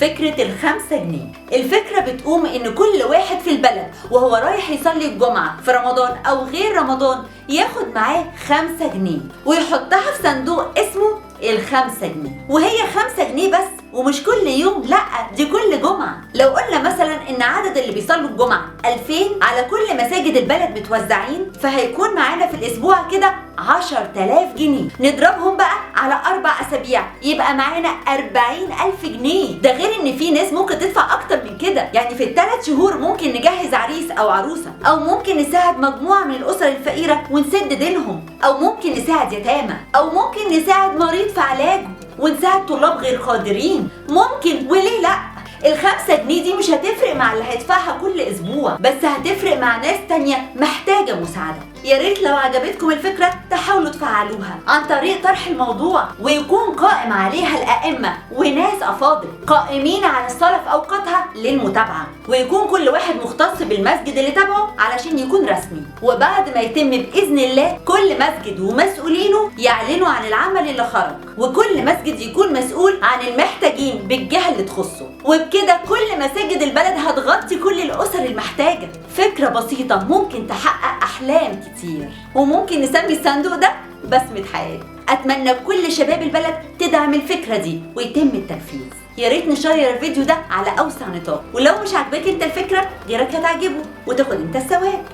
فكرة ال5 جنيه. الفكرة بتقوم ان كل واحد في البلد وهو رايح يصلي الجمعة في رمضان او غير رمضان ياخد معاه 5 جنيه ويحطها في صندوق اسمه ال5 جنيه، وهي 5 جنيه بس، ومش كل يوم، لا دي كل جمعة. لو قلنا مثلا ان عدد اللي بيصلوا الجمعة 2000 على كل مساجد البلد متوزعين، فهيكون معانا في الاسبوع كده 10,000 جنيه. نضربهم بقى على 4 أسابيع يبقى معانا 40,000 جنيه. ده غير ان في ناس ممكن تدفع اكتر من كده، يعني في ال3 شهور ممكن نجهز عريس او عروسة، او ممكن نساعد مجموعة من الاسر الفقيرة ونسد دينهم، او ممكن نساعد يتامى، او ممكن نساعد مريض في علاجه، ونساعد طلاب غير قادرين. ممكن، وليه لا؟ ال5 جنيه دي مش هتفرق مع اللي هيدفعها كل اسبوع، بس هتفرق مع ناس تانية محتاجة مساعدة. يا ريت لو عجبتكم الفكرة تحاولوا تفعلوها عن طريق طرح الموضوع، ويكون قائم عليها الأئمة وناس أفاضل قائمين على الصلاة في أوقاتها للمتابعة، ويكون كل واحد مختص بالمسجد اللي تابعه علشان يكون رسمي. وبعد ما يتم بإذن الله كل مسجد ومسؤولينه يعلنوا عن العمل اللي خرج، وكل مسجد يكون مسؤول عن المحتاجين بالجهة اللي تخصه، وبكده كل مساجد البلد هتغطي كل الأسر المحتاجة. فكرة بسيطة ممكن تحقق أحلام كتير، وممكن نسمي الصندوق ده بسمة حياة. أتمنى كل شباب البلد تدعم الفكرة دي ويتم التنفيذ. يا ريت نشير الفيديو ده على أوسع نطاق، ولو مش عاجباك انت الفكرة غيرك هتعجبه وتاخد انت الثواب.